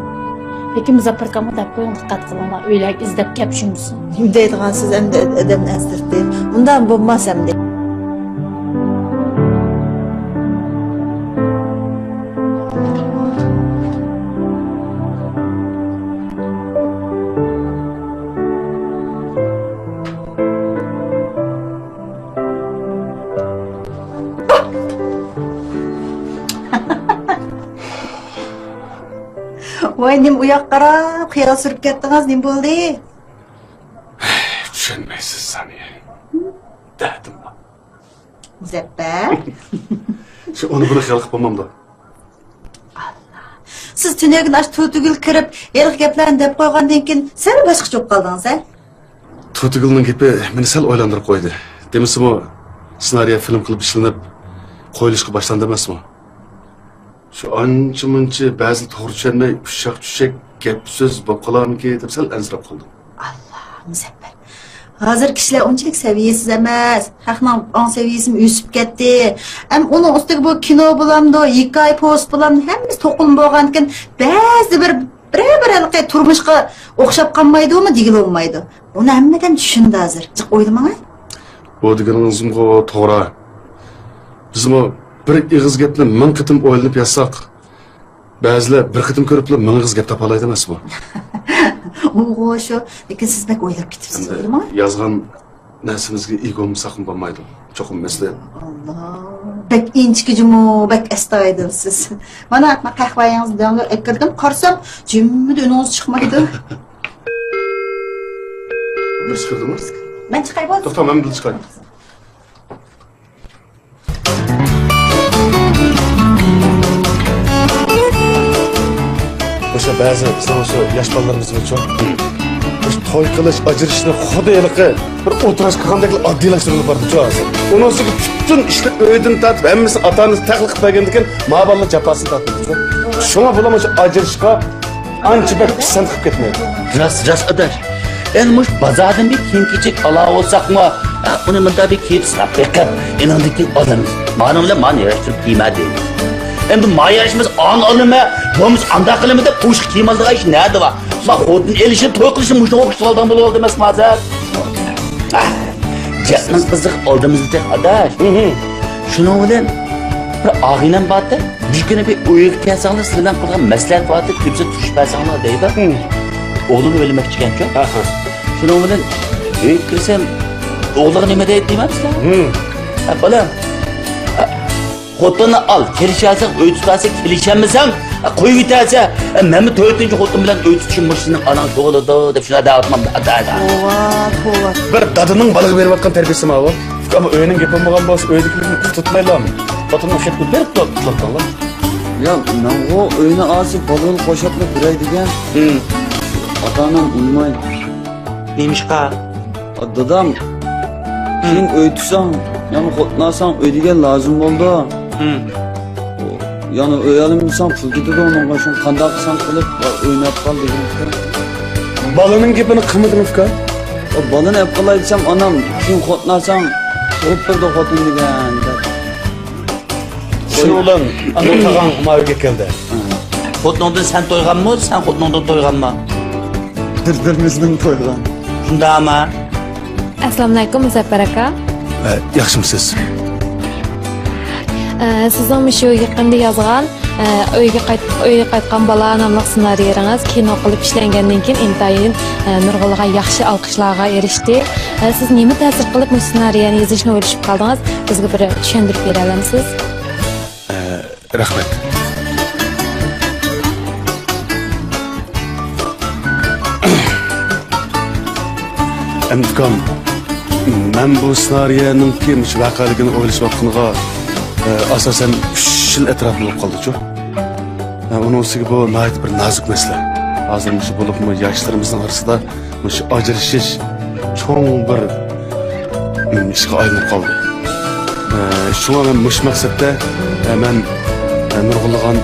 لېكىن مۇزەپپەر ئاكامغا دەپ قويۇڭ، دىققەت قىلىڭلار، ئۆيلەرگە ئىزدەپ كەپ چۈشمىسۇن. نېمە دەيدىغانسىز ئەمدى، ئادەمنى ئەنسىرىتىپ؟ ئۇنداق بولماس ئەمدى. ۋاي، نېمە ئۇياققا قاراپ خىيال سۈرۈپ كەتتىڭىز؟ نېمە بولدى؟ چۈشەنمەيسىز، سانىيە. دەردىم بار. مۇزەپپەر. شۇ ئۇنى بۇنى خىيال قىلىپ بولمامدۇ؟ سىز تۈنۈگۈن ئاشۇ تۇتىگۈل كىرىپ، ھېلىقى گەپلەرنى دەپ قويغاندىن كېيىن سەل باشقىچە بولۇپ قالدىڭىز، ھە؟ تۇتىگۈلنىڭ گېپى مېنى سەل ئويلاندۇرۇپ قويدى. دېمىسىمۇ، سېنارىيە فىلىم قىلىپ ئىشلىنىپ، قويۇلۇشقا باشلاندى ئەمەسمۇ؟ شۇ ئانچە-مۇنچە بەزى توغرا چۈشەنمەي، ئۇششاق-چۈششەك گەپ-سۆز بولۇپ قالارمىكىن دەپ سەل ئەنسىرەپ قالدىم. ئاللا، مۇزەپپەر. ھازىر كىشىلەر ئۇنچىلىك سەۋىيەسىز ئەمەس. خەقنىڭ ئاڭ سەۋىيەسىمۇ ئۆسۈپ كەتتى. ھەم ئۇنىڭ ئۈستىگە بۇ كىنو بولامدۇ، ھېكايە پوۋېست بولامدۇ، ھەممىسى توقۇلما بولغاندىكىن، بەزىدە بىر بىرەر-بىرەر ھېلىقى تۇرمۇشقا ئوخشاپ قالمايدۇمۇ دېگىلى بولمايدۇ. ئۇنى ھەممە ئادەم چۈشىنىدۇ ھازىر. جىق ئويلىماڭ ھە. بۇ دېگىنىڭىزمۇ توغرا. بىزمۇ بىر ئېغىز گەپنى مىڭ قېتىم ئويلىنىپ يازساق، بەزىلەر بىر قېتىم كۆرۈپلا مىڭ ئېغىز گەپ تاپالايدۇ ئەمەسمۇ؟ ئۇغۇ شۇ. لېكىن سىز بەك ئويلاپ كېتىپسىز، ئەمدى ئويلىماڭ. يازغان نەرسىمىزگە ئىگە بولمىساقمۇ بولمايدۇ. چوقۇم مەسلىھەت. ئاللا، بەك ئىنچىكە جۇمۇ، بەك ئەستايىدىل سىز. مانا، مانا قەھۋەيىڭىزنى دەڭلەپ ئەكىردىم. قارىسام، جىممىدە ئۈنىڭىز چىقمايدۇ. بىر چىقىردىڭىز؟ مەن چىقاي بولسا. توختا، مەن بىر چىقاي. مۇشۇ بەزى بىزنىڭ مۇشۇ ياش بالىلىرىمىزمۇچۇ، مۇشۇ توي قىلىش، ئاجرىشىشنى خۇددى ھېلىقى بىر ئولتۇراش قىلغاندەكلا ئاددىيلاشتۇرۇپ باردىچۇ ھازىر. ئۇنىڭ ئۈستىگە پۈتۈن ئىشنى ئۆيدىن تارتىپ ھەممىسىنى ئاتا-ئانىسى تەقلىد قىلىپ بەرگەندىكىن ما بالىلار جاپاسىنى تارتىدۇچۇ. شۇڭا بۇلار مۇشۇ ئاجرىشىشقا ئانچە بەك پىسەنت قىلىپ كەتمەيدۇ. راست، راست ئاداش. ئەمدى مۇشۇ بازاردىن بىر كىيىم-كېچەك ئالا بولساقمۇ، ھە، ئۇنى مۇنداق بىر كىيىپ سىناپ بېقىپ، ئېنىڭدىن كېيىن ئالىمىز. مانىڭ بىلەن مانى ياراشتۇرۇپ كىيمە دەيدۇ. ئەمدى ما ياراشمىسا ئانى ئالىمەن، بولمىسا ئانداق قىلىمەن دەپ قوشۇق كىيىم ئالىدىغان ئىش نەدە بار؟ ما خوتۇن ئېلىشنى، توي قىلىشنى مۇشۇنىڭغا ئوخشىتىۋالىدىغان بولۇۋالدى ئەمەسمۇ ھازىر؟ ئاھ، جەقنىڭ قىزىق ئالدىمىزدا تېخى ئاداش. شۇنىڭ بىلەن بىر ئاغىنەم بارتى. بىر كۈنى بىر ئۆيگە كەلسەڭلار، سىلەر بىلەن قىلغان مەسلىھەت بارتى، كۆپسە تۇرۇشۇپ بەرسەڭلار دەيدۇ. ھىم. ئوغلىنى ئۆيلىمەكچىكەنچۇ. ئاھا. شۇنىڭ بىلەن ئۆيگە كىرسەم، ئوغلىغا نېمە دەيدۇ دەيمەن سىلەرگە؟ ھىم. ھە، بالام. ھە، خوتۇننى ئال، كېلىشەلىسەڭ ئۆي تۇتارسەن، كېلىشەلمىسەڭ، ھە، قويۇۋېتەرسەن. ھە، مەنمۇ تۆتىنچى خوتۇن بىلەن ئۆي تۇتۇشۇم مۇشۇ سېنىڭ ئاناڭ كۆڭلىدۇ دەپ شۇنداق دەۋاتىمەن. توۋا، توۋا. بىر دادىنىڭ بالىغا بېرىۋاتقان تەربىيەسى ماۋۇ. ئۇكام، ئۆينىڭ گېپى بولمىغان بولسا، ئۆيدىكىلەرنى ئۇتۇتمايلا. خوتۇننىڭ خېتىنى بېرىپ تۇرۇپتۇ. يا، مەنغۇ ئۆينى ئالسا بالىنى قوشاپلا بېرەي دېگەن. ھىم. ئاتا-ئانام ئۇنىمايدۇ. نېمىشقا؟ دادام، كېيىن ئۆي تۇتساڭ، يەنە خوتۇن ئالساڭ ئۆي دېگەن لازىم بولىدۇ. ھىم. يەنە ئۆي ئالالمىساڭ پۇل كېتىدۇ ئۇنىڭغا، شۇڭا قانداق قىلساڭ قىلىپ ئۆينى ئېلىپ قال دېگەن ئىكەن. بالىنىڭ گېپىنى قىلمىدىڭىز ئۇكا؟ بالىنى ئېلىپ قالاي دېسەم، ئانام كېيىن خوتۇن ئالساڭ تۇغۇپ بېرىدۇ خوتۇن دېگەن دەپ. شۇنىڭ بىلەن ئانا تاغاڭ ماۋۇ يەرگە كەلدى. خوتۇنۇڭدىن سەن تويغانمۇ، سەن خوتۇنۇڭدىن تويغانمۇ؟ بىر-بىرىمىزدىن تويغان. شۇنداقمۇ؟ ئەسسالامۇئەلەيكۇم، مۇزەپپەر ئاكا. ئە، ياخشىمۇسىز؟ ئە، سىزنىڭ مۇشۇ يېقىندا يازغان، ئە، ئۆيگە قايت-، ئۆيگە قايتقان بالا ناملىق سېنارىيەڭىز كىنو قىلىپ ئىشلەنگەندىن كېيىن ئىنتايىن، ئە، نۇرغۇنلىغان ياخشى ئالقىشلارغا ئېرىشتى. ئە، سىز نېمە تەسىر قىلىپ مۇشۇ سېنارىيەنى يېزىشنى ئويلىشىپ قالدىڭىز؟ بىزگە بىر چۈشەندۈرۈپ بېرەلەمسىز؟ ئە، رەھمەت. ئەمدى ئۇكام، مەن بۇ سېنارىيەنىڭكى مۇشۇ ۋەقەلىكىنى ئويلىشىۋاتقىنىغا، ئە، ئاساسەن ئۈچ يىل ئەتراپى بولۇپ قالدىچۇ. ئە، ئۇنىڭ ئۈستىگە بۇ ناھايىتى بىر نازۇك مەسىلە. ھازىر مۇشۇ بولۇپمۇ ياشلىرىمىزنىڭ ئارىسىدا مۇشۇ ئاجرىشىش چوڭ بىر، م، ئىشقا ئايلىنىپ قالدى. ئە، شۇڭا مەن مۇشۇ مەقسەتتە، ئە، مەن، ئە، نۇرغۇنلىغان